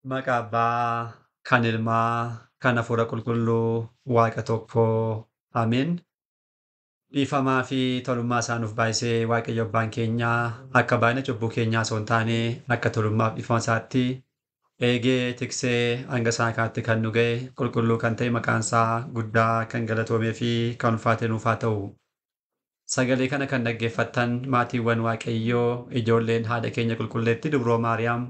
Maqaa Abbaa, kan Ilmaa, kan Hafuura Qulqulluu, Waaqa tokkoo. Ameen. Dhiifamaa fi tolummaa isaa nuuf baay'isee Waaqayyo Abbaan keenyaa akka baay'ina cubbuu keenyaa osoo hin taane akka tolummaaf dhiifama isaatti eegee tiksee hanga isaa kanatti kan nu ga'e qulqulluu kan ta'e maqaan isaa guddaa kan galatoomee fi kan ulfaate nuuf haa ta'u. Sagalee kana kan dhaggeeffattan maatiiwwan Waaqayyoo ijoolleen haadha keenya qulqulleetti Dubroo Maariyaam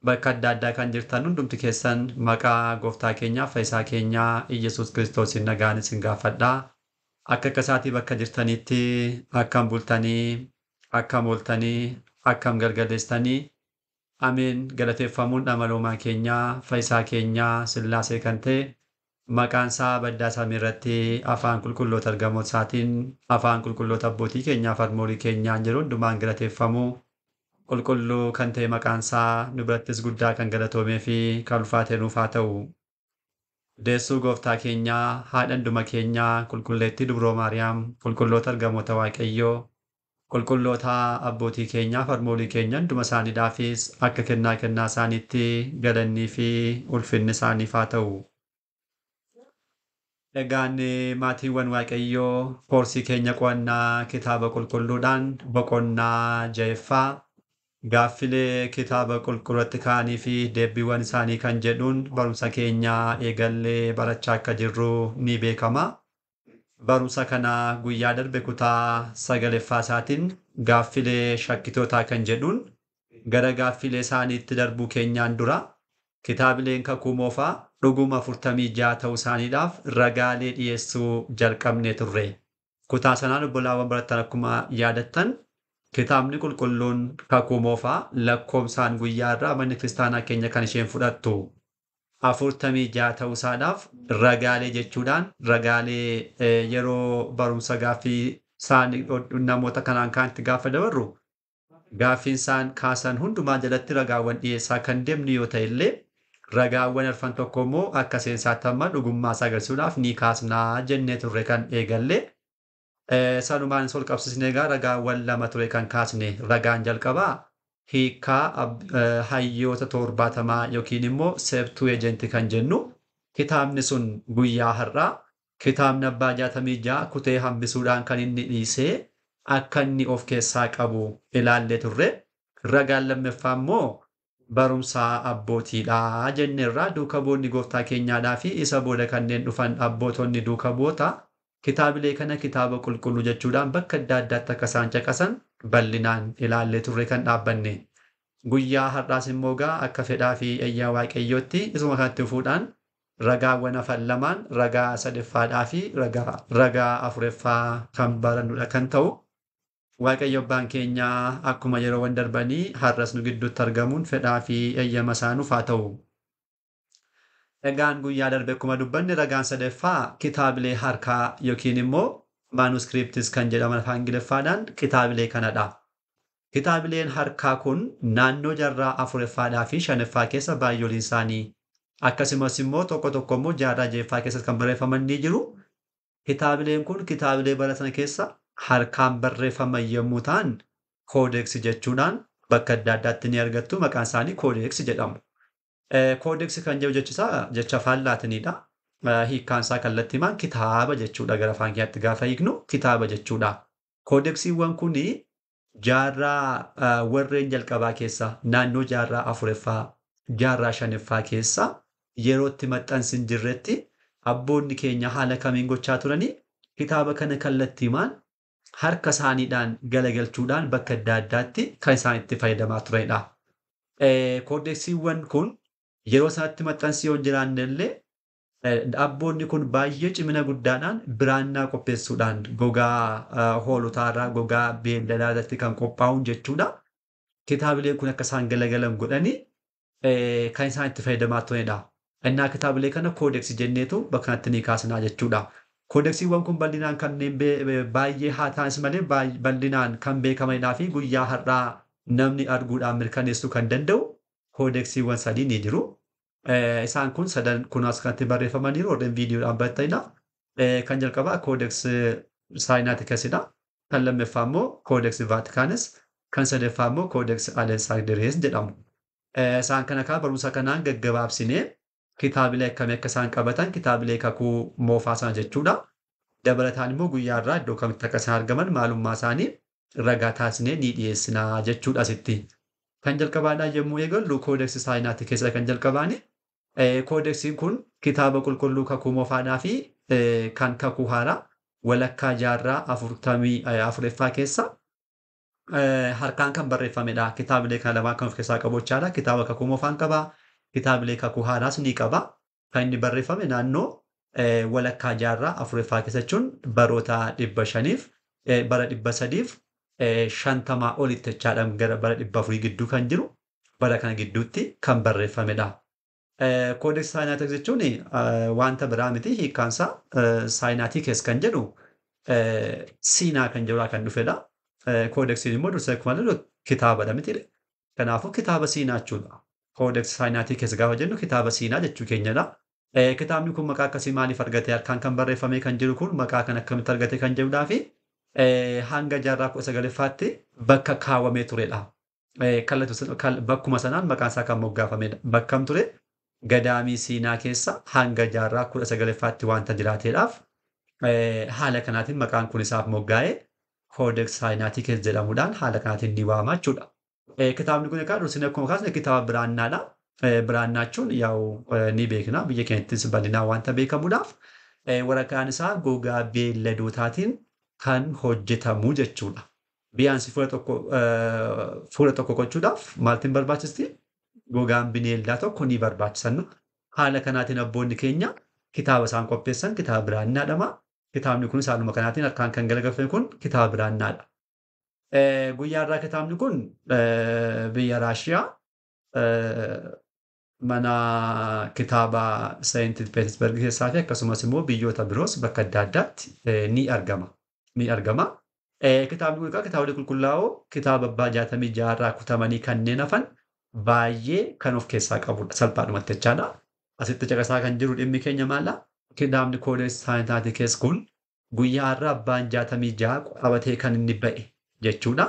bakka adda addaa kan jirtan hundumti keessan maqaa gooftaa keenyaa fayyisaa keenyaa Iyyasuus Kiristoosiin nagaan isin gaafadhaa. Akka akka isaatii bakka jirtanitti akkam bultanii, akkam ooltanii, akkam galgaleessitanii. Ameen. Galateeffamuun dhamalomaa keenyaa fayyisaa keenyaa Sillaasee kan ta'e maqaan isaa baddaa samii irratti afaan qulqulloota ergamoota isaatiin afaan qulqulloota abbootii keenyaa fi harmoolii keenyaan jiru hundumaan galateeffamuu qulqulluu kan ta'e maqaan isaa nu birattis guddaa kan galatoomee fi kan ulfaate nuuf haa ta'u. Deessuu gooftaa keenyaa haadha hunduma keenyaa qulqulleettii Dubroo Maariyaam qulqulloota ergamoota Waaqayyoo qulqulloota abbootii keenyaa fi harmoolii keenya hunduma isaaniidhaafis akka kennaa kennaa isaaniitti galannii fi ulfinni isaaniif haa ta'u. Egaan maatiiwwan Waaqayyoo koorsii keenya qo'annaa kitaaba qulqulluudhaan boqonnaa ja'affaa gaaffilee kitaaba qulqulluutti ka'anii fi deebiiwwan isaanii kan jedhuun barumsa keenya eegallee barachaa akka jirru ni beekama. Barumsa kana guyyaa darbe kutaa sagaleeffaa isaatiin gaaffilee shakkitootaa kan jedhuun gara gaaffilee isaaniitti darbuu keenyaan dura kitaabileen kakuu moofaa dhuguma 46 ta'uu isaaniidhaaf ragaalee dhiyeessuu jalqabnee turre. Kutaa sanaan obbolaawwan barattan akkuma yaadattan kitaabni qulqulluun kakuu moofaa lakkoomsaan guyyaa irraa manni kiristaanaa keenya kan isheen fudhattu 46 ta'uu isaadhaaf ragaalee jechuudhaan ragaalee yeroo barumsa gaaffii isaan namoota kanaan kaanitti gaafa dabarru gaaffiin isaan kaasan hundumaa jalatti ragaawwan dhiyeessaa kan deemnu yoo ta'e illee ragaawwan arfan tokko immoo akka seensaatti amma dhugummaa isaa agarsiisuudhaaf ni kaasnaa jennee turre kan eegalle. Sanumaan ol qabsiisnee egaa ragaawwan lama ture kan kaasne. Ragaan jalqabaa hiikkaa hayyoota 70 yookiin immoo Septuagint kan jennu kitaabni sun guyyaa har'aa kitaabni abbaa 66 kutee hambisuudhaan kan inni dhiisee akka inni of keessaa qabu ilaallee turre. Ragaan lammaffaa immoo barumsa abbootiidha jenneerraa duuka bu'oonni gooftaa keenyaadhaa fi isa booda kanneen dhufan abbootonni duuka bu'oota kitaabilee kana kitaaba qulqulluu jechuudhaan bakka adda addaatti akka isaan caqasan bal'inaan ilaallee turre kan dhaabbanne. Guyyaa har'aas immoo gaa akka fedhaa fi eeyyaa Waaqayyootti isuma kanatti fuudhaan ragaawwan hafan lamaan ragaa sadeffaadhaa fi ragaa afureffaa kan barannudha kan ta'u. Waaqayyo abbaan keenyaa akkuma yeroowwan darbanii har'as nu gidduutti argamuun fedhaa fi eeyyama isaa nuuf haa ta'u. Egaan guyyaa darbe akkuma dubbanne ragaan sadaffaa kitaabilee harkaa yookiin immoo maanuskiriiptis kan jedhaman afaan Ingiliffaadhaan kitaabilee kanadha. Kitaabileen harkaa kun naannoo jaarraa afureffaadhaa fi shanaffaa keessa baay'ooliin isaanii akkasumas immoo tokko tokko immoo jaarraa ja'affaa keessatti kan barreeffaman ni jiru. Kitaabileen kun kitaabilee bara sana keessa harkaan barreeffaman yommuu ta'an koodeeksi jechuudhaan bakka adda addaatti ni argattu. Maqaan isaanii koodeeksi jedhamu. Koodeeksi kan jedhu jechisaa jecha afaan Laatiniidha. Hiikkaan isaa kallattiimaan kitaaba jechuudha. Gara afaan keenyaatti gaafa hiiknu kitaaba jechuudha. Koodeksiiwwan kun jaarraa warreen jalqabaa keessa naannoo jaarraa afureffaa jaarraa shanaffaa keessa yeroo itti maxxansi hin jirretti abboonni keenya haala kamiin gochaa turanii kitaaba kana kallattiimaan harka isaaniidhaan galagalchuudhaan bakka adda addaatti kan isaan itti fayyadamaa turanidha. Koodeksiiwwan kun yeroo isaatti maxxansi yoo hin jiraanne illee abboonni kun baay'ee cimina guddaadhaan biraannaa qopheessuudhaan gogaa hoolotaarraa gogaa beelladaa irratti kan qophaa'uun jechuudha. Kitaabileen kun akka isaan galagalan godhanii kan isaan itti fayyadamaa turanidha. Innaa kitaabilee kana koodeksii jenneetu bakka kanatti ni kaasnaa jechuudha. Koodeksiiwwan kun bal'inaan kanneen baay'ee haa ta'anis malee bal'inaan kan beekamanidhaa fi guyyaa har'aa namni arguudhaan mirkaneessuu kan danda'u koodeksiiwwan sadii ni jiru. Isaan kun sadan kun as kanatti barreeffamaniiru warreen viidiyoodhaan baratanidha. Kan jalqabaa koodeks Saayinaatikasidha. Kan lammaffaa immoo koodeks Vaatikaanis, kan sadaffaa immoo koodeks Aleksaandirees jedhamu. Isaan kana kaa barumsa kanaan gaggabaabsinee kitaabilee akkamii akka isaan qabatan kitaabilee kakuu moofaa sana jechuudha. Dabalataan immoo guyyaa irraa iddoo kamitti akka isaan argaman maalummaa isaanii ragaa taasisnee ni dhiyeessinaa jechuudha asitti. Kan jalqabaadhaan yommuu eegallu koodeksii saayinaatii keessa kan jalqabaani. Koodeksiin kun kitaaba qulqulluu kakuu moofaadhaa fi kan kakuu haaraa walakkaa jaarraa 44ffaa keessa harkaan kan barreeffamedha. Kitaabilee kana lamaan kan of keessaa qabu jechaadha. Kitaaba kakuu moofaan qaba. Kitaabilee kakuu haaraas ni qaba. Kan inni barreeffame naannoo walakkaa jaarraa 4ffaa keessa jechuun baroota 500f bara 350 olitti jechaadha gara bara 400 gidduu kan jiru bara kana gidduutti kan barreeffamedha. Koodeksii saayinaatik jechuun wanta biraa miti hiikkaansaa saayinaatiikes kan jedhu siinaa kan jedhurraa kan dhufedha. Koodeksiin immoo dursee akkuma ilaallu kitaabadha miti. Kanaafuu kitaaba siinaa jechuudha. Koodeksii saayinaatiikes gaafa jennu kitaaba siinaa jechuu keenyadha. Kitaabni kun maqaa akkasii maaliif argate harkaan kan barreeffame kan jiru kun maqaa kan akkamitti argate kan jedhudhaa fi hanga jaarraa 19ffaatti bakka kaawwamee turedha. Bakkuma sanaan maqaan isaa kan moggaafamedha. Bakkam ture gadaamii siinaa keessa hanga jaarraa 19ffaatti wanta jiraateedhaaf haala kanaatiin maqaan kun isaaf moggaa'ee Koodeks Saayinaatiikes jedhamuudhaan haala kanaatiin ni waama jechuudha. Kitaabni kun egaa dursinee akkuma kaasne kitaaba biraannaadha. Biraannaa jechuun yaa'u ni beekna biyya keenyattis bal'inaan wanta beekamuudhaaf waraqaan isaa gogaa beelladootaatiin kan hojjetamu jechuudha. Biyyaansi fuula tokko gochuudhaaf maaltiin barbaachisti? Gogaan bineeldaa tokko ni barbaachisanna. Haala kanaatiin abboonni keenya kitaaba isaan qopheessan kitaaba biraannaadhama. Kitaabni kunis haaluma kanaatiin harkaan kan galagalfame kun kitaaba biraannaadha. Guyyaa irraa kitaabni kun biyya Raashiyaa mana kitaaba Seent Petersburg keessaa fi akkasumas immoo biyyoota biroos bakka adda addaatti ni argama. Ni argama. Kitaabni kun egaa kitaabolee qulqullaa'oo kitaaba abbaa 66 irraa kutamanii kanneen hafan baay'ee kan of keessaa qabudha. Salphaadhumatti jechaadha. Asitti caqasaa kan jiru dhimmi keenya maala? Kitaabni Koodeeks Saayinaatiikes kun guyyaa har'a abbaan 66 qabatee kan inni ba'e jechuudha.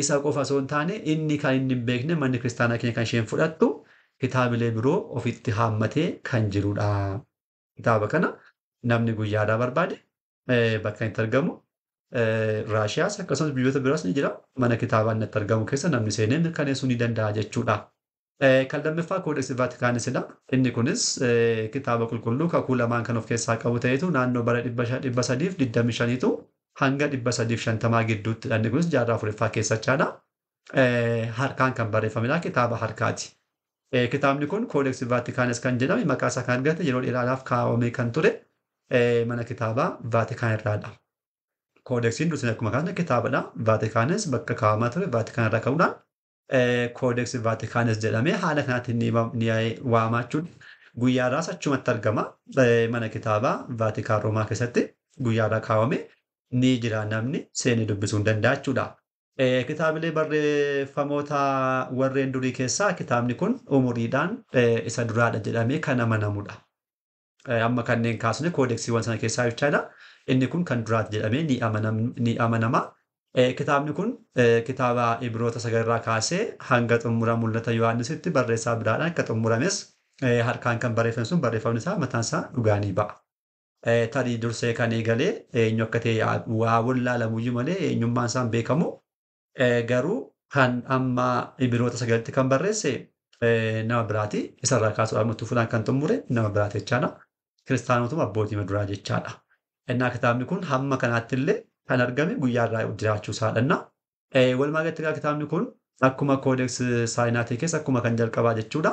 Isa qofa osoo hin taane inni kan inni hin beekne manni kiristaanaa keenya kan isheen fudhattu kitaabilee biroo ofitti haammatee kan jirudha. Kitaaba kana namni guyyaadhaa barbaade bakka itti argamu Raashiyaas akkasumas biyyoota biraas ni jira. Mana kitaabaa inni itti argamu keessa namni seenee mirkaneessuu ni danda'a jechuudha. Kan lammaffaa Koodeksii Vaatikaanisidha. Inni kunis kitaaba qulqulluu kakuu lamaan kan of keessaa qabu ta'etu naannoo bara 325tu hanga 350 gidduutti. Inni kunis jaarraa 4ffaa keessachaadha. Harkaan kan barreeffamedha. Kitaaba harkaati. Kitaabni kun Koodeksii Vaatikaanis kan jedhame maqaa isaa kan argate yeroo dheeraadhaaf kaawwamee kan ture mana kitaabaa Vaatikaan irraadha. Koodeksiin dursine akkuma kaasne kitaabadha. Vaatikaanis bakka kaa'amaa ture Vaatikaan irraa ka'uudhaan Koodeksii Vaatikaanis jedhamee haala kanaatiin ni waama jechuudha. Guyyaa irraas achumatti argama. Mana kitaabaa Vaatikaan Roomaa keessatti guyyaa irraa kaawwame ni jira namni seenee dubbisuu hin danda'a jechuudha. Kitaabilee barreeffamoota warreen durii keessaa kitaabni kun umuriidhaan isa duraadha jedhamee kan amanamudha. Amma kanneen kaasne koodeksiiwwan sana keessaa jechaadha. Inni kun kan duraati jedhamee ni amanama. Kitaabni kun kitaaba Ibroota 9 irraa kaasee hanga xumura mul'ata Yohaannisitti barreessaa biraadhaan akka xumurames harkaan kan barreeffame sun barreeffamni isaa mataan isaa dhugaa ni ba'a. Tarii dursee kan eegalee eenyu akka ta'e waa wallaalamuyyuu malee eenyummaan isaan beekamu. Garuu kan amma Ibroota 9tti kan barreesse nama biraati. Isarraa kaasuudhaan murtuu fuudhaan kan xumure nama biraati jechaadha. Kiristaanotuma abbootii duraa jechaadha. Innaa kitaabni kun hamma kanaatti illee kan argame guyyaa irraa jiraachuu isaadha. Walumaa galatti egaa kitaabni kun akkuma Koodeeks Saayinaatiikes akkuma kan jalqabaa jechuudha.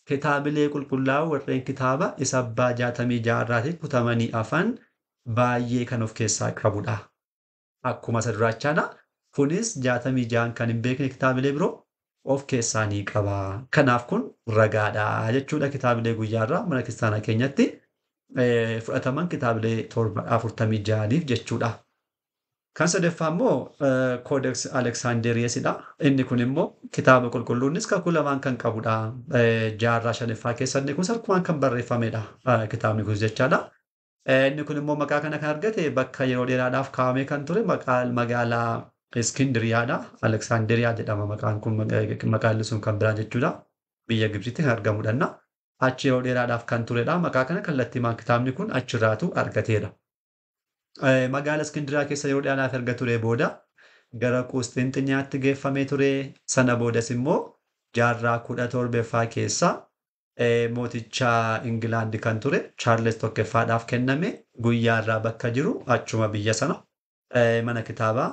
Kitaabilee qulqullaa'oo warreen kitaaba isa abbaa 66 irraatii kutamanii hafan baay'ee kan of keessaa qabudha. Akkuma isa duraachaadha. Kunis 66 kan hin beekne kitaabilee biroo of keessaa ni qaba. Kanaaf kun ragaadha jechuudha kitaabilee guyyaa irraa mana kiristaanaa keenyatti fudhataman kitaabilee 46 jechuudha. Kan sadaffaa immoo Koodeeks Aleksaanderiyeesidha. Inni kun immoo kitaaba qulqulluunis kakuu lamaan kan qabudha. Jaarraa 5ffaa keessa inni kunis harkumaan kan barreeffamedha. Kitaabni kunis jechaadha. Inni kun immoo maqaa kana kan argate bakka yeroo dheeraadhaaf kaa'amee kan ture magaalaa Iskindiriyaadha. Aleksaanderiyaa jedhama maqaan kun maqaan sun kan biraan jechuudha. Biyya Gibxitti kan argamudha. Achi yeroo dheeraadhaaf kan turedha. Maqaa kana kallattiimaan kitaabni kun achirraatu argateera. Magaala Iskindiriyaa keessa yeroo dheeraadhaaf erga ture booda gara Qusxinxiniyaatti geeffamee ture. Sana boodas immoo jaarraa 17ffaa keessa mooticha Ingilaandi kan ture Chaarles Tokkoffaadhaaf kenname guyyaarraa bakka jiru achuma biyya sana mana kitaabaa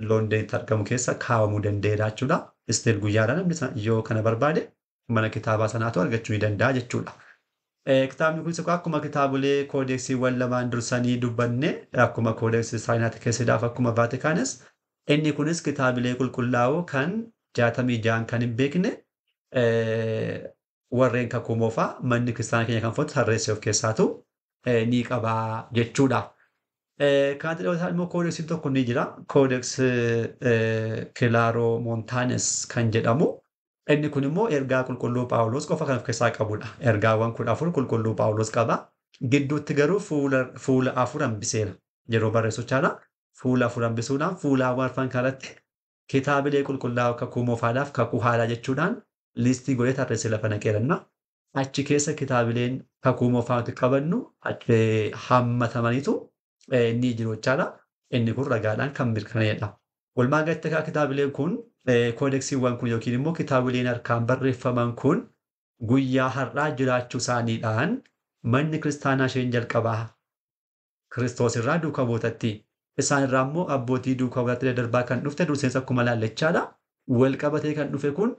Loondonitti argamu keessa kaawwamuu danda'eera jechuudha. Still guyyaarraa namni yoo kana barbaade mana kitaabaa sanaatu argachuu ni danda'a jechuudha. Kitaabni kunis akkuma kitaabolee koodeksiiwwan lamaan dursanii dubbanne, akkuma koodeksii Saayinaati keessadaaf akkuma Vaatikaanis, inni kunis kitaabilee qulqullaa'oo kan 66 kan hin beekne warreen kakuu moofaa manni kiristaanaa keenya kan fudhatu tarreessee of keessaatu ni qabaa jechuudha. Kanatti dabalataan immoo koodeksiin tokko ni jira. Koodeks Kilaaroo Montaanes kan jedhamu. Inni kun immoo ergaa qulqulluu Phaawulos qofa kan of keessaa qabudha. Ergaawwan 14 qulqulluu Phaawulos qaba. Gidduutti garuu fuula 4 hambiseera. Yeroo barreessu jechaadha. Fuula 4 hambisuudhaan fuulaawwan arfan kanatti kitaabilee qulqullaa'oo kakuu moofaadhaaf kakuu haaraa jechuudhaan listii godhee tarreessee lafa naqeeranna. Achi keessa kitaabileen kakuu moofaa nuti qabannu hammatamaniitu ni jiru jechaadha. Inni kun ragaadhaan kan mirkanaa'edha. Walumaa galatti egaa kitaabileen kun, koodeksiiwwan kun yookiin immoo kitaabileen harkaan barreeffaman kun guyyaa har'aa jiraachuu isaaniidhaan manni kiristaanaa isheen jalqabaa Kiristoos irraa duuka buutatti, isaan irraa immoo abbootii duuka buutatti daddarbaa kan dhufte durseensa akkuma laallechaadha. Wal qabatee kan dhufe kun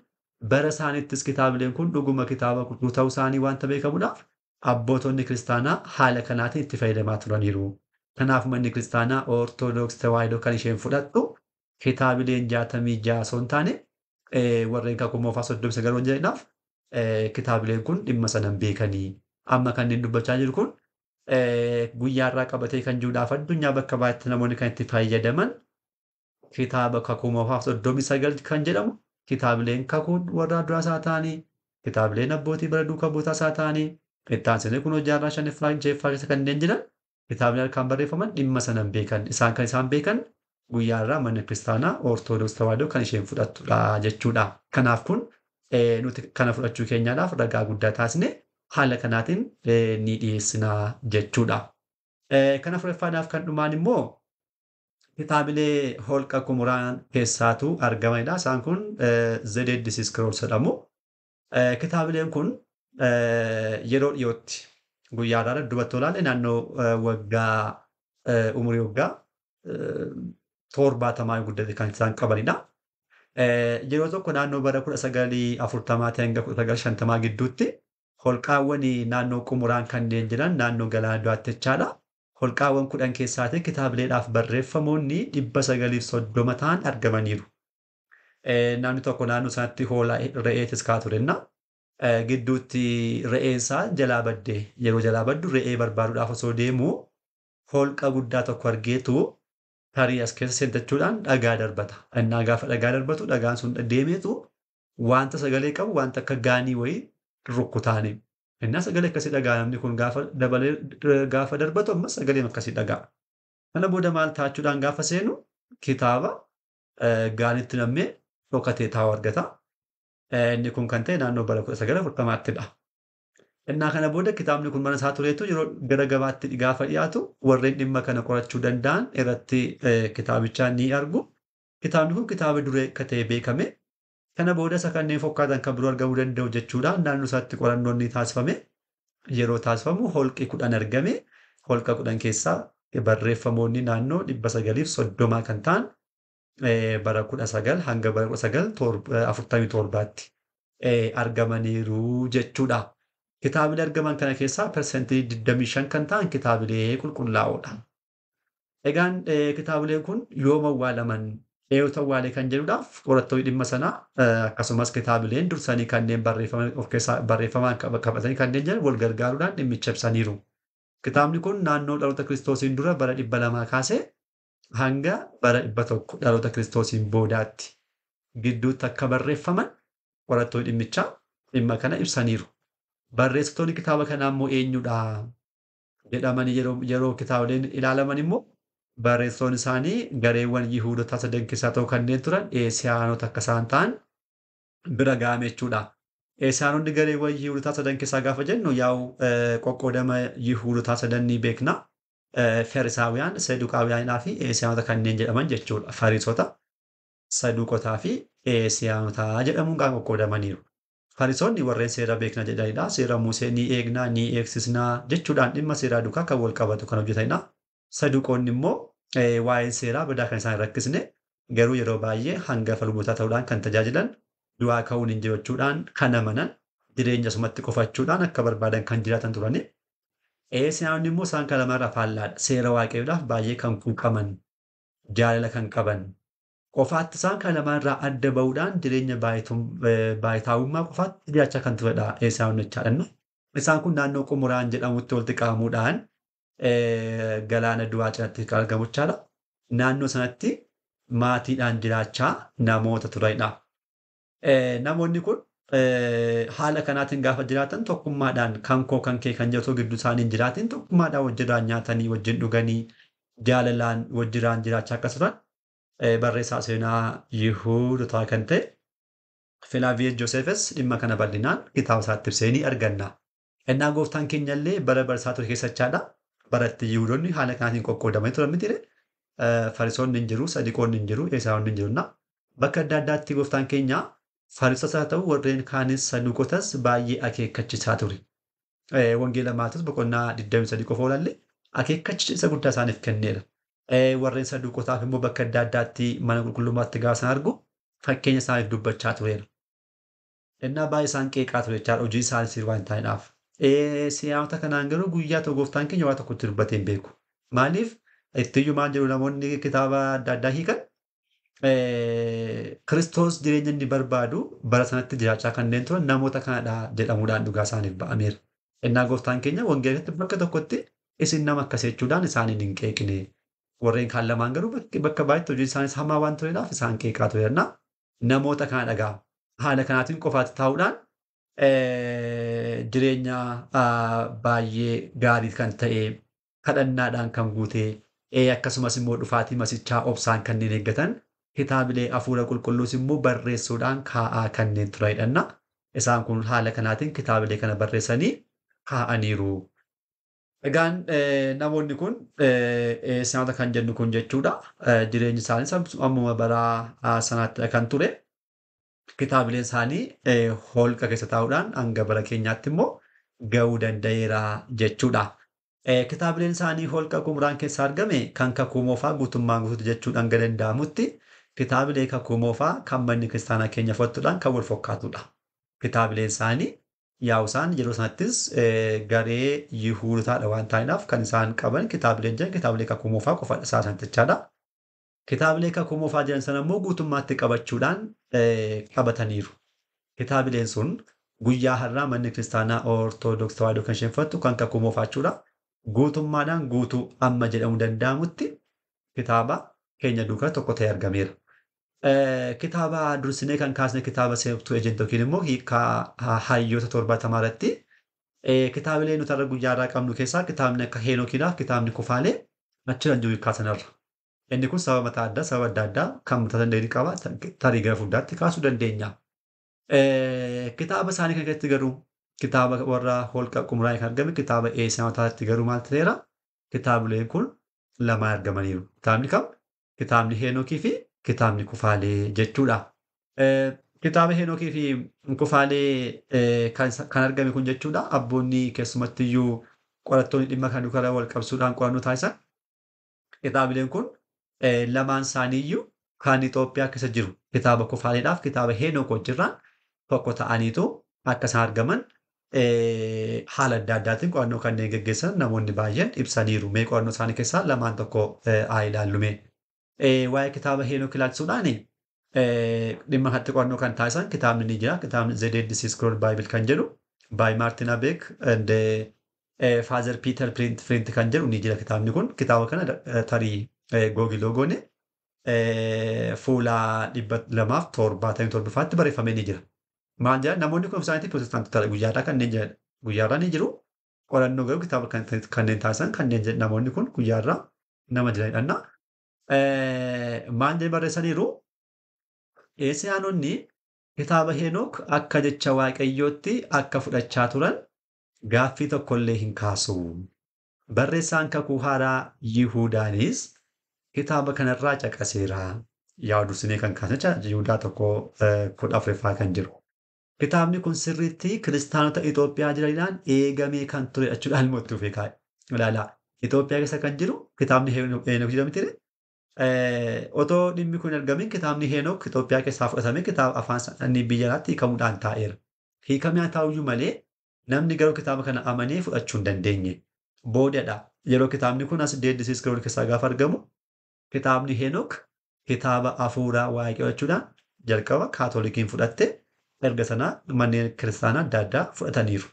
bara isaaniittis kitaabileen kun dhuguma kitaaba qulqulluu ta'uu isaanii waanta beekamuudhaaf abbootonni kiristaanaa haala kanaatiin itti fayyadamaa turaniiru. Kanaaf manni kiristaanaa Ortodoks Tawaahidoo kan isheen fudhattu kitaabileen 66 osoo hin taane warreen kakuu moofaa 39 waan jedhaniidhaaf kitaabileen kun dhimma sana hin beekanii. Amma kanneen dubbachaa jiru kun guyyaa irraa qabatee kan jiruudhaaf addunyaa bakka baay'eetti namoonni kan itti fayyadaman kitaaba kakuu moofaa 39 kan jedhamu kitaabileen kakuu warra duraa isaa ta'anii, kitaabileen abbootii bara duukaa buutaa isaa ta'anii, itti aansanii kun jaarraa shanaffaa jahaffaa keessa kanneen jiran kitaabileen harkaan barreeffaman dhimma sana hin beekan. Isaan kan isaan beekan guyyaa irraa mana kiristaanaa Ortodoks Tawaahidoo kan isheen fudhattudha jechuudha. Kanaaf kun nuti kana fudhachuu keenyaadhaaf ragaa guddaa taasisne haala kanaatiin ni dhiyeessina jechuudha. Kana afuraffaadhaaf kan dhumaan immoo kitaabilee holqa Qumraan keessaatu argamanidha. Isaan kun The Dead Sea Scrolls jedhamu. Kitaabileen kun yeroo dhiyootti guyyaa irraa dubbatti olaanee naannoo waggaa umurii waggaa 70 guddate kan isaan qabanidha. Yeroo tokko naannoo bara 1940 hanga 1950 gidduutti holqaawwan naannoo Qumraan kanneen jiran naannoo galaana du'aatti jechaadha. Holqaawwan 10 keessaatii kitaabileedhaaf barreeffamoonni 930 ta'an argamaniiru. Namni tokko naannoo sanatti hoolaa re'eetis kaa turenna. Gidduutti re'eensaa jalaa badde, yeroo jalaa baddu re'ee barbaaduudhaaf osoo deemu holqa guddaa tokko argeetu tarii as keessa seentachuudhaan dhagaa darbata. Innaa gaafa dhagaa darbatu dhagaan sun deemeetu wanta sagalee qabu wanta akka gaanii wayii rukkutaani. Innaa sagalee akkasii dhagaa namni kun gaafa dabalee gaafa darbatu ammas sagalee akkasii dhagaa. Kana booda maal taachuudhaan gaafa seenu kitaaba gaanitti nammee dhokatee taa'u argata. Inni kun kan ta'e naannoo bara 1940ttidha. Innaa kana booda kitaabni kun mana isaa tureetu yeroo gara gabaatti gaafa dhiyaatu warreen dhimma kana qorachuu danda'an irratti kitaabicha ni argu. Kitaabni kun kitaaba duree akka ta'e beekame. Kana booda isa kanneen fakkaatan kan biroo argamuu danda'u jechuudhaan naannoo isaatti qorannoon ni taasifame. Yeroo taasifamu holqi 10 argame. Holqa 10 keessaa barreeffamoonni naannoo 930 kan ta'an bara 19 hanga bara 1947tti argamaniiru jechuudha. Kitaabilee argaman kana keessaa 25% kan ta'an kitaabilee qulqullaa'oodha. Egaan kitaabileen kun yoom awwaalaman, eenyutu awwaale kan jedhuudhaaf qorattoonni dhimma sanaa akkasumas kitaabileen dursanii kanneen barreeffaman of keessaa barreeffamaan qabatanii kanneen jiran wal gargaaruudhaan dhimmicha ibsaniiru. Kitaabni kun naannoo dhaloota Kiristoosiin dura bara 200 kaasee hanga bara 100 dhaloota Kiristoosiin boodaatti gidduutti akka barreeffaman qorattoonni dhimmichaa dhimma kana ibsaniiru. Barreessitoonni kitaaba kanaa immoo eenyudha jedhamanii yeroo kitaabileen ilaalaman immoo barreessitoonni isaanii gareewwan Yihuudotaa sadan keessaa tokko kanneen turan Eesiyaanota akka isaan ta'an bira ga'ame jechuudha. Eesiyaanonni gareewwan Yihuudotaa sadan keessaa gaafa jennu yaa'u qoqqoodama Yihuudotaa sadan ni beekna. Farisaawiyaan, Saduqaawiyaanaa fi Eesiyaanota kanneen jedhaman jechuudha. Fariisota, Saduqotaa fi Eesiyaanota jedhamuun kan qoqqoodamaniiru. Fariisonni warreen seera beekna jedhanidha. Seera Musee ni eegnaa, ni eegsisnaa jechuudhaan dhimma seeraa duukaa kan wal qabatu kan hojjetanidha. Saduqoonni immoo waa'een seeraa badaa kan isaan hin rakkisne garuu yeroo baay'ee hangafa lubootaa ta'uudhaan kan tajaajilan du'aa ka'uun hin jiru jechuudhaan kan amanan jireenya sumatti qofachuudhaan akka barbaadan kan jiraatan turani. Eesiyaanonni immoo isaan kan lamarraa faallaadha. Seera waaqayyoodhaaf baay'ee kan quuqaman, jaalala kan qaban. Qofaatti isaan kan lamaarraa adda ba'uudhaan jireenya baay'itaawummaa qofaatti jiraachaa kan turedha Eesiyaanonni jechaadha. Isaan kun naannoo Qumuraan jedhamutti walitti qabamuudhaan galaana du'aa cinatti kan argamu jechaadha. Naannoo sanatti maatiidhaan jiraachaa namoota turanidha. Namoonni kun haala kanaatiin gaafa jiraatan tokkummaadhaan kan koo kan kee kan jedhu gidduu isaanii hin jiraatin tokkummaadhaan wajjiraan nyaatanii wajjin dhuganii jaalalaan wajjiraan jiraachaa akka turan barreessaa seenaa Yihuudotaa kan ta'e Filaaviyees Joosefes dhimma kana bal'inaan kitaaba isaatti ibsee ni arganna. Innaa gooftaan keenya illee bara barsaa ture keessachaadha. Baratti Yihuudoonni haala kanaatiin qoqqoodamanii turan miti. Fariisonni hin jiru, Sadiqoonni hin jiru, Eesiyaanonni hin jiru. Bakka adda addaatti gooftaan keenya Fariisotas haa ta'u warreen kaanis Saduqotas baay'ee akeekkachiisaa ture. Wangeela Maatewos boqonnaa 23 qofa oolalle akeekkachiisa guddaa isaaniif kenneera. Warreen Saduqotaaf immoo bakka adda addaatti mana qulqullummaatti gaafa isaan argu fakkeenya isaaniif dubbachaa tureera. Innaa baay'ee isaan qeeqaa ture jechaadha hojii isaanii sirrii waan hin taaneedhaaf. Siyaasota kanaan garuu guyyaa tokko gooftaan keenya waa tokkotti dubbatee hin beeku. Maaliif ittiyyuu maal jedhu namoonni kitaaba adda addaa hiikan Kiristoos jireenya inni barbaadu bara sanatti jiraachaa kanneen turan namoota kanadha jedhamuudhaan dhugaa isaaniif ba'ameera. Innaa gooftaan keenya wangeelatti bakka tokkotti isin nama akkas jechuudhaan isaaniin hin qeeqne. Warreen kaan lamaan garuu bakka baay'eetti hojiin isaanis hamaa waan tureedhaaf isaan qeeqaa tureera. Namoota kana dhagaa. Haala kanaatiin qofaatti taa'uudhaan jireenya baay'ee gaarii kan ta'e kadhannaadhaan kan guute akkasumas immoo dhufaatii masichaa obsaan kanneen eeggatan kitaabilee hafuura qulqulluus immoo barreessuudhaan kaa'aa kanneen turanidha. Isaan kun haala kanaatiin kitaabilee kana barreessanii kaa'aniiru. Egaan namoonni kun Eesiyaanota kan jennu kun jechuudha. Jireenyi isaaniis ammuma bara sanaatti kan ture. Kitaabileen isaanii holqa keessa taa'uudhaan hanga bara keenyaatti immoo ga'uu danda'eera jechuudha. Kitaabileen isaanii holqa Qumraan keessa argame kan kakuu moofaa guutummaan guutuutti jechuudhaan hanga danda'amutti kitaabilee kakuu moofaa kan manni kiristaanaa keenya fudhattuudhaan kan wal fakkaatudha. Kitaabileen isaanii yaa'u isaan yeroo sanattis garee Yihuudotaadha waan ta'aniif kan isaan qaban kitaabileen jiran kitaabilee kakuu moofaa qofadha isaa sanatti jechaadha. Kitaabilee kakuu moofaa jiran sana immoo guutummaatti qabachuudhaan qabataniiru. Kitaabileen sun guyyaa har'aa manni kiristaanaa Ortodoksii Tawaahidoo kan isheen fudhattu kan kakuu moofaa jechuudha. Guutummaadhaan guutuu amma jedhamuu danda'amutti kitaaba keenya duukaa tokko ta'ee argameera. Kitaaba dursinee kan kaasne kitaaba Septuagint yookiin immoo hiikaa hayyoota 70 irratti kitaabilee nuti har'a guyyaa irraa qabnu keessaa kitaabni akka Heenokiidhaaf kitaabni Kufaalee achirra jiru hiikaa sanarra. Inni kun sababa mataa addaa sababa adda addaa kan mataa danda'e ni qaba tarii gara fuulduraatti kaasuu dandeenya. Kitaaba isaanii kan keessatti garuu kitaaba warra holqa Qumraanii kan argame kitaaba Eesiyaanotaatti garuu maal ta'eera? Kitaabileen kun lamaan argamaniiru. Kitaabni kam? Kitaabni Heenokii fi kitaabni Kufaalee jechuudha. Kitaaba Heenokii fi Kufaalee kan argame kun jechuudha. Abboonni keessumattiyyuu qorattoonni dhimma kan duukaa wal qabsuudhaan qorannoo taasisan. Kitaabileen kun lamaan isaaniiyyuu kan Itoophiyaa keessa jiru kitaaba Kufaaleedhaaf kitaaba Heenok wajjirraan tokko ta'aniitu akka isaan argaman haala adda addaatiin qorannoo kanneen geggeessan namoonni baay'een ibsaniiru. Mee qorannoo isaanii keessaa lamaan tokko haa ilaallume. Waa'ee kitaaba Heenok ilaalchisuudhaan dhimma kanatti qorannoo kan taasisan kitaabni ni jira. Kitaabni The Dead Sea Scroll Bible kan jedhu by Martin Abeck and Father Peter Print kan jedhu ni jira kitaabni kun. Kitaaba kana tarii Google goone fuula 277 barreeffamee ni jira. Maal jedhan namoonni kun isaaniitti pirootestaantota guyyaarraa kanneen jiran guyyaarraa ni jiru. Qorannoo garuu kitaaba kanneen taasisan kanneen namoonni kun guyyaarraa nama jiranidha. Maal jedhan barreessaniiru? Eesiyaanonni Kitaaba Henook akka jecha Waaqayyootti akka fudhachaa turan gaaffii tokkollee hin kaasu. Barreessaan Kakuu Haaraa Yihuudaanis kitaaba kanarraa caqaseera. Yaa dursinee kan kaasne jecha Yihudaa 1:14 kan jiru. Kitaabni kun sirriitti kiristaanota Itoophiyaa jiraniidhaan eegamee kan ture jechuudhaan immoo itti fufee kaa'e. Ilaalaa, Itoophiyaa keessa kan jiru kitaabni Henook jedhamu ture. Otoo dhimmi kun hin argamin kitaabni Henook Itoophiyaa keessaa fudhatamee kitaaba afaan isaanii biyya alaatti hiikamuudhaan taa'eera. Hiikamee haa ta'uyyuu malee namni garuu kitaaba kana amanee fudhachuu hin dandeenye. Boodadha. Yeroo kitaabni kun as Dead Sea Scroll keessaa gaafa argamu kitaabni Henook kitaaba hafuuraa Waaqayyoo jechuudhaan jalqaba Kaatolikiin fudhatte, erga sanaa manneen kiristaanaa adda addaa fudhataniiru.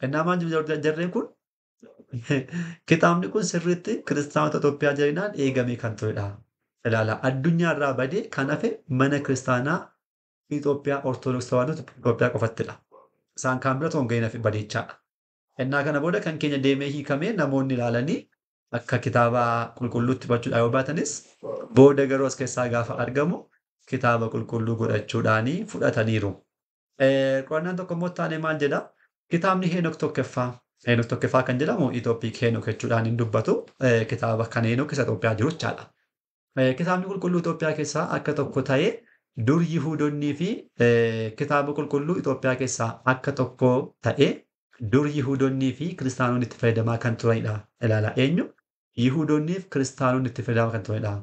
Innaa maal jarreen kun kitaabni kun sirriitti kiristaanota Itoophiyaa jiranaan eegamee kan turedha. Ilaala, addunyaa irraa badee kan hafe mana kiristaanaa Itoophiyaa Ortodoksii Tawaahidoo Itoophiyaa qofattidha. Isaan kaan bira otoo hin gahin hafe badeechaadha. Innaa kana booda kan keenya deemee hiikamee namoonni ilaalanii akka kitaaba qulqulluutti fudhachuudhaan yoo baatanis booda garuu as keessaa gaafa argamu kitaaba qulqulluu godhachuudhaanii fudhataniiru. Qo'annaan tokko immoo taanee maal jedha? Kitaabni Henook tokkoffaa. Henook tokkoffaa kan jedhamu Itoophiik Henook jechuudhaan hin dubbatu. Kitaaba kan Henook isa Itoophiyaa jiru jechaadha. Kitaabni qulqulluu Itoophiyaa keessaa akka tokko ta'ee dur Yihuudonnii fi kitaaba qulqulluu Itoophiyaa keessaa akka tokko ta'ee dur Yihuudonnii fi kiristaanonni itti fayyadamaa kan turanidha. Ilaala, eenyu? Yihuudonnii fi kiristaanonni itti fayyadamaa kan turanidha.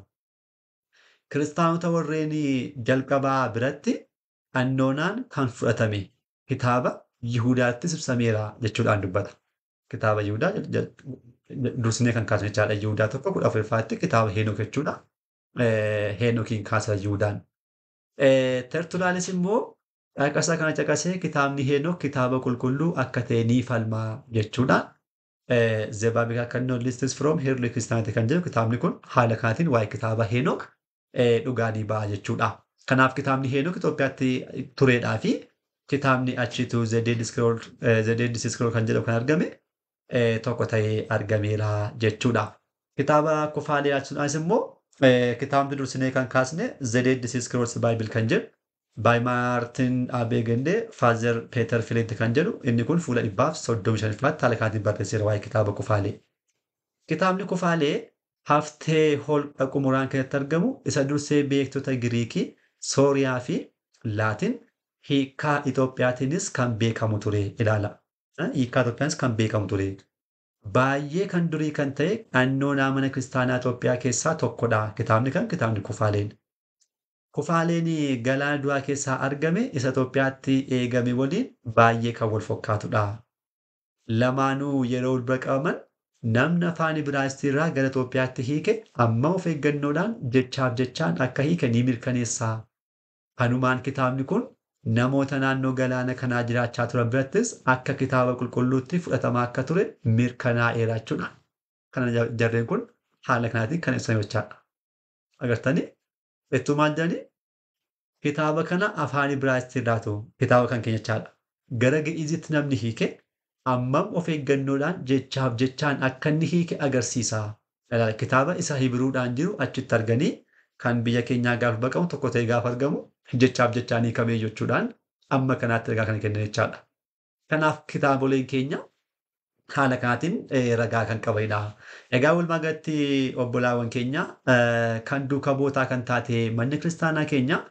Kiristaanota warreen jalqabaa biratti annoonaan kan fudhatame kitaaba Yihudaattis ibsameera jechuudhaan dubbata. Kitaaba Yihudaa dursinee kan kaasne jechaadha. Yihudaa 1:14 kitaaba Henook jechuudha. Henookiin kaasa Yihudaan. Tertulaanis immoo caqasa kana caqasee kitaabni Henook kitaaba qulqulluu akka ta'e ni falmaa jechuudhaan The Biblical Canon Lists from Early Christianity kan jedhu kitaabni kun haala kanaatiin waa'ee kitaaba Henook dhugaa ni ba'a jechuudha. Kanaaf kitaabni Henook Itoophiyaatti tureedhaa fi kitaabni achitu The Dead Scroll, The Dead Sea Scroll kan jedhamu kan argame tokko ta'ee argameera jechuudha. Kitaaba Kufaalee ilaalchisuudhaanis immoo kitaabni dursinee kan kaasne The Dead Sea Scrolls Bible kan jedhu by Martin Abegende Father Peter Flint kan jedhu inni kun fuula 135 haala kanaatiin barreesseera waa'ee kitaaba Kufaalee. Kitaabni Kufaalee haftee holqa Qumuraan keessatti argamu isa dursee beektota Giriikii, Sooriyaa fi Laatin hiikaa Itoophiyaatiinis kan beekamu ture ilaala. Hiikaa Itoophiyaanis kan beekamu ture. Baay'ee kan durii kan ta'e qannoonaa mana kiristaanaa Itoophiyaa keessaa tokkodha. Kitaabni kan kitaabni Kufaaleen. Kufaaleen galaana du'aa keessaa argame isa Itoophiyaatti eegame waliin baay'ee kan wal fakkaatudha. Lamaanuu yeroo wal bira qabaman namni afaan Ibraayisxii irraa gara Itoophiyaatti hiike amma of eeggannoodhaan jechaaf jechaan akka hiike ni mirkaneessa. Kanumaan kitaabni kun namoota naannoo galaana kanaa jiraachaa turan birattis akka kitaaba qulqulluutti fudhatamaa akka ture mirkanaa'eera jechuudha. Kana jarreen kun haala kanaatiin kan ibsan jechaadha. Agartanii? Ittuu maal jedhanii? Kitaaba kana afaan Ibraayisxii irraatu kitaaba kan keenya jechaadha. Gara Gi'iizitti namni hiike ammam of eeggannoodhaan jechaaf jechaan akka inni hiike agarsiisa. Kitaaba isa Hibiruudhaan jiru achitti arganii kan biyya keenyaa gaafa baqamu tokko ta'e gaafa argamu jechaaf jechaan hiikamee jechuudhaan amma kanaatti ragaa kana kennan jechaadha. Kanaaf kitaaboleen keenya haala kanaatiin ragaa kan qabanidha. Egaa walumaa galatti obbolaawwan keenya kan duuka bootaa kan taate manni kiristaanaa keenya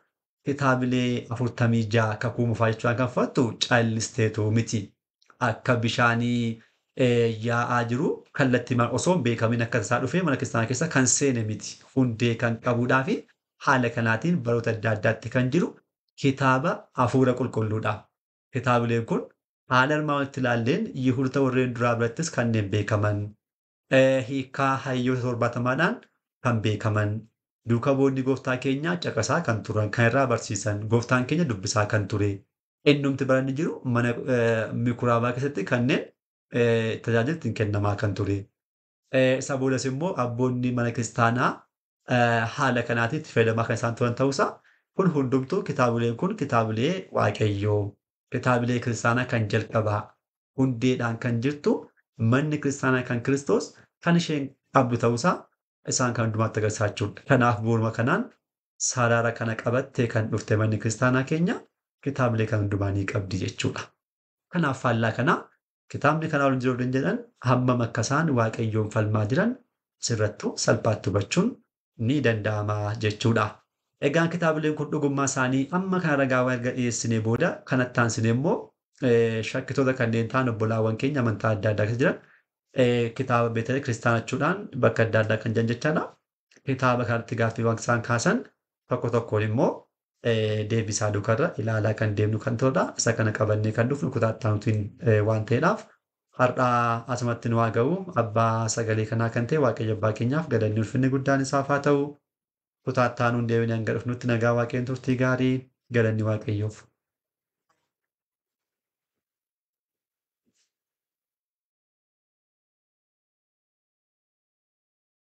kitaabilee 46 kakuu moofaa jechuudhaan kan fudhattu callisteetu miti. Akka bishaanii yaa'aa jiru kallattii osoo hin beekamin akka tasaa dhufee mana kiristaanaa keessa kan seene miti. Hundee kan qabuudhaa fi haala kanaatiin baroota adda addaatti kan jiru kitaaba hafuura qulqulluudha. Kitaabileen kun haala armaan olitti ilaalleen Yihudoota warreen duraa birattis kanneen beekaman, hiikaa hayyoota 70dhaan kan beekaman, duuka boonni gooftaa keenyaa caqasaa kan turan, kan irraa barsiisan, gooftaan keenya dubbisaa kan ture. Innumti baranni jiru mana mikuraabaa keessatti kanneen tajaajila ittiin kennamaa kan ture. Isa boodas immoo abboonni mana kiristaanaa haala kanaatiin itti fayyadamaa kan isaan turan ta'uusaa kun hundumtuu kitaabileen kun kitaabilee Waaqayyoo, kitaabilee kiristaanaa kan jalqabaa hundeedhaan kan jirtu manni kiristaanaa kan Kiristoos kan isheen qabdu ta'uusaa isaan kan hundumaatti agarsiisaa jechuudha. Kanaaf bu'uuruma kanaan sarara kana qabattee kan dhufte manni kiristaanaa keenya Kitaabilee kan hundumaa ni qabdi jechuudha. Kanaaf faallaa kanaa kitaabni kanaa ol jiru jedhan hammam akka isaan Waaqayyoon falmaa jiran sirrattuu salphaatti hubachuun ni danda'ama jechuudha. Egaan kitaabileen kun dhugummaa isaanii amma kana ragaa erga dhiyeessinee booda kanatti aansinee immoo shakkitoota kanneen ta'an obbolaawwan keenya amantaa adda addaa keessa jiran kitaaba beekanii kiristaanachuudhaan bakka adda addaa kan jiran jechaadha. Kitaaba kanatti gaaffiiwwan isaan kaasan tokko tokkoon immoo deebisaa duukarra ilaalaa kan deemnu kan ta'udha. Isa kana qabannee kan dhufnu kutaa itti aanutiin waan ta'eedhaaf har'aa asumatti nu haa ga'u. Abbaa sagalee kanaa kan ta'e Waaqayyo abbaa keenyaaf galanni ulfinni guddaan isaaf haa ta'u. Kutaa itti aanuun deebinee hanga dhufnutti nagaa Waaqayyoon turtii gaarii galanni Waaqayyoof